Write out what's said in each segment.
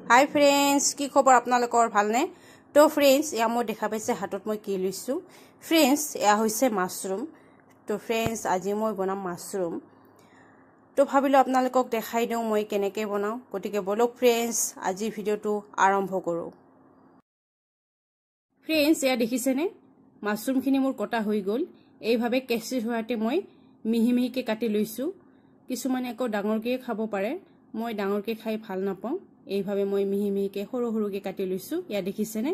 হাই friends, কি খবৰ আপোনালোকৰ, ভালনে? তো ফ্ৰেণ্ডছ, এয়া মই দেখা পাইছে হাতত মই কি লৈছোঁ। ফ্ৰেণ্ডছ, এয়া হৈছে মাছৰুম। তো ফ্ৰেণ্ডছ, আজি মই বনাম মাছৰুম। তো ভাবিলোঁ আপোনালোকক দেখাই দিওঁ মই কেনেকৈ বনাওঁ। গতিকে ব'লক ফ্ৰেণ্ডছ, আজি ভিডিঅ'টো আৰম্ভ কৰোঁ। ফ্ৰেণ্ডছ, এয়া দেখিছেনে, মাছৰুমখিনি মোৰ কটা হৈ গ'ল। এইভাৱে কেঁচিৰ সহায়তে মই মিহি মিহিকৈ কাটি লৈছোঁ। কিছুমানে আকৌ ডাঙৰকৈ খাব পাৰে, মই ডাঙৰকৈ খাই ভাল নাপাওঁ। এইভাৱে মই মিহি মিহিকৈ সৰু সৰুকৈ কাটি লৈছোঁ। এয়া দেখিছেনে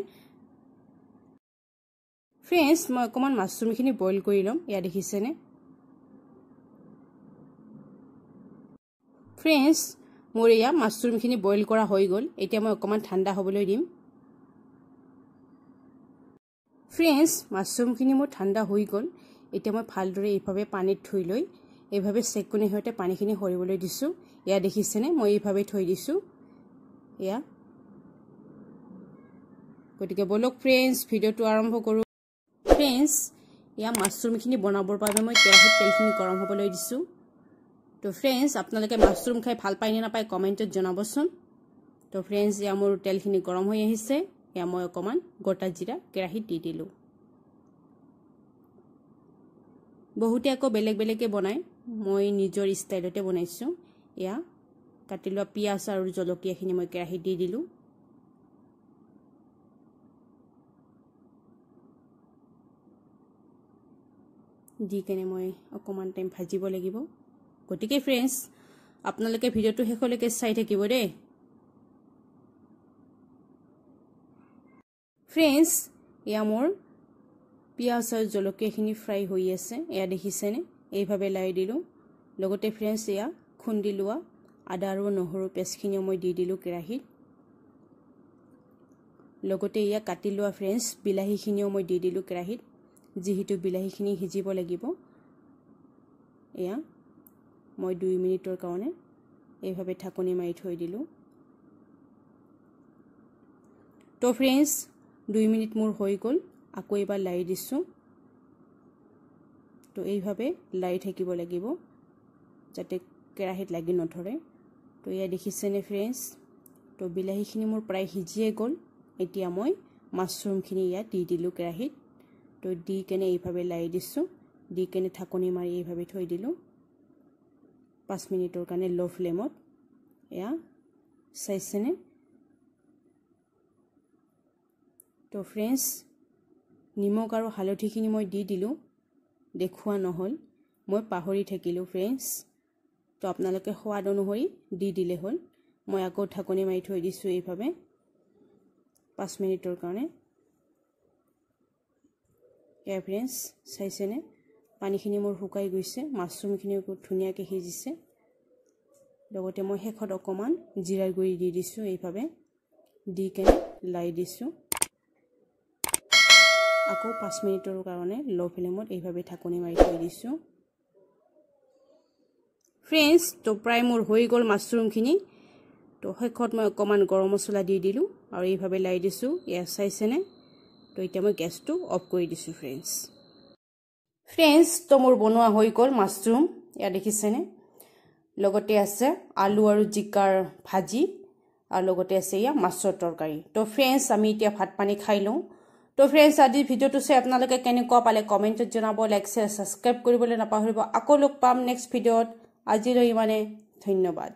ফ্ৰেণ্ডছ, মই অকণমান মাছৰুমখিনি বইল কৰি ল'ম। এয়া দেখিছেনে ফ্ৰেণ্ডছ, মোৰ এয়া মাছৰুমখিনি বইল কৰা হৈ গ'ল। এতিয়া মই অকণমান ঠাণ্ডা হ'বলৈ দিম। ফ্ৰেণ্ডছ, মাছৰুমখিনি মোৰ ঠাণ্ডা হৈ গ'ল। এতিয়া মই ভালদৰে এইভাৱে পানীত ধুই লৈ এইভাৱে চেকনিৰ সৈতে পানীখিনি সৰিবলৈ দিছোঁ। এয়া দেখিছেনে, মই এইভাৱে থৈ দিছোঁ এয়া। গতিকে ব'লক ফ্ৰেণ্ডছ, ভিডিঅ'টো আৰম্ভ কৰোঁ। ফ্ৰেণ্ডছ, এয়া মাছৰুমখিনি বনাবৰ বাবে মই কেৰাহীত তেলখিনি গৰম হ'বলৈ দিছোঁ। তো ফ্ৰেণ্ডছ, আপোনালোকে মাছৰুম খাই ভাল পায় নে নাপায় কমেণ্টত জনাবচোন। তো ফ্ৰেণ্ডছ, এয়া মোৰ তেলখিনি গৰম হৈ আহিছে। এয়া মই অকণমান গোটা জিৰা কেৰাহীত দি দিলোঁ। বহুতে আকৌ বেলেগ বেলেগকৈ বনায়, মই নিজৰ ষ্টাইলতে বনাইছোঁ। এয়া কাটি লোৱা পিঁয়াজ আৰু জলকীয়াখিনি মই কেৰাহীত দি দিলোঁ। দি কেনে মই অকণমান টাইম ভাজিব লাগিব। গতিকে ফ্ৰেণ্ডছ, আপোনালোকে ভিডিঅ'টো শেষলৈকে চাই থাকিব দেই। ফ্ৰেণ্ডছ, এয়া মোৰ পিঁয়াজ আৰু জলকীয়াখিনি ফ্ৰাই হৈ আছে। এয়া দেখিছেনে, এইভাৱে লাই দিলোঁ। লগতে ফ্ৰেণ্ডছ, এয়া খুন্দি লোৱা আদা আৰু নহৰু পেষ্টখিনিও মই দি দিলোঁ কেৰাহীত। লগতে এয়া কাটি লোৱা ফ্ৰেণ্ডছ বিলাহীখিনিও মই দি দিলোঁ কেৰাহীত, যিহেতু বিলাহীখিনি সিজিব লাগিব। এয়া মই 2 মিনিটৰ কাৰণে এইভাৱে ঢাকনি মাৰি থৈ দিলোঁ। তো ফ্ৰেণ্ডছ, 2 মিনিট মোৰ হৈ গ'ল। আকৌ এবাৰ লাই দিছোঁ। তো এইভাৱে লাই থাকিব লাগিব যাতে কেৰাহীত লাগি নধৰে। তো এয়া দেখিছেনে ফ্ৰেণ্ডছ, তো বিলাহীখিনি মোৰ প্ৰায় সিজিয়ে গ'ল। এতিয়া মই মাছৰুমখিনি ইয়াত দি দিলোঁ কেৰাহীত। তো দি কেনে এইভাৱে লাই দিছোঁ, দি কেনে ঢাকনি মাৰি এইভাৱে থৈ দিলোঁ 5 মিনিটৰ কাৰণে ল' ফ্লেমত। এয়া চাইছেনে। তো ফ্ৰেণ্ডছ, নিমখ আৰু হালধিখিনি মই দি দিলোঁ, দেখুওৱা নহ'ল, মই পাহৰি থাকিলোঁ ফ্ৰেণ্ডছ। তো আপোনালোকে সোৱাদ অনুসৰি দি দিলে হ'ল। মই আকৌ ঢাকনি মাৰি থৈ দিছোঁ এইভাৱে 5 মিনিটৰ কাৰণে। এয়া ফ্ৰেণ্ডছ চাইছেনে, পানীখিনি মোৰ শুকাই গৈছে, মাছৰুমখিনিও ধুনীয়াকৈ সিজিছে। লগতে মই শেষত অকণমান জিৰাৰ গুড়ি দি দিছোঁ এইভাৱে, দি কেনে লাই দিছোঁ। আকৌ 5 মিনিটৰ কাৰণে ল' ফ্লেমত এইভাৱে ঢাকনি মাৰি থৈ দিছোঁ। ফ্ৰেণ্ডছ, তো প্ৰায় মোৰ হৈ গ'ল মাছৰুমখিনি। তো শেষত মই অকণমান গৰম মছলা দি দিলোঁ আৰু এইভাৱে লাই দিছোঁ। এয়া চাইছেনে। তো এতিয়া মই গেছটো অফ কৰি দিছোঁ ফ্ৰেণ্ডছ। ফ্ৰেণ্ডছ, তো মোৰ বনোৱা হৈ গ'ল মাছৰুম। এয়া দেখিছেনে। লগতে আছে আলু আৰু জিকাৰ ভাজি আৰু লগতে আছে এয়া মাছৰ তৰকাৰী। তো ফ্ৰেণ্ডছ, আমি এতিয়া ভাত পানী খাই লওঁ। তো ফ্ৰেণ্ডছ, আজিৰ ভিডিঅ'টো চাই আপোনালোকে কেনেকুৱা পালে কমেণ্টত জনাব, লাইক শ্বেয়াৰ ছাবস্ক্ৰাইব কৰিবলৈ নাপাহৰিব। আকৌ লগ পাম নেক্সট ভিডিঅ'ত। আজিলৈ ইমানে, ধন্যবাদ।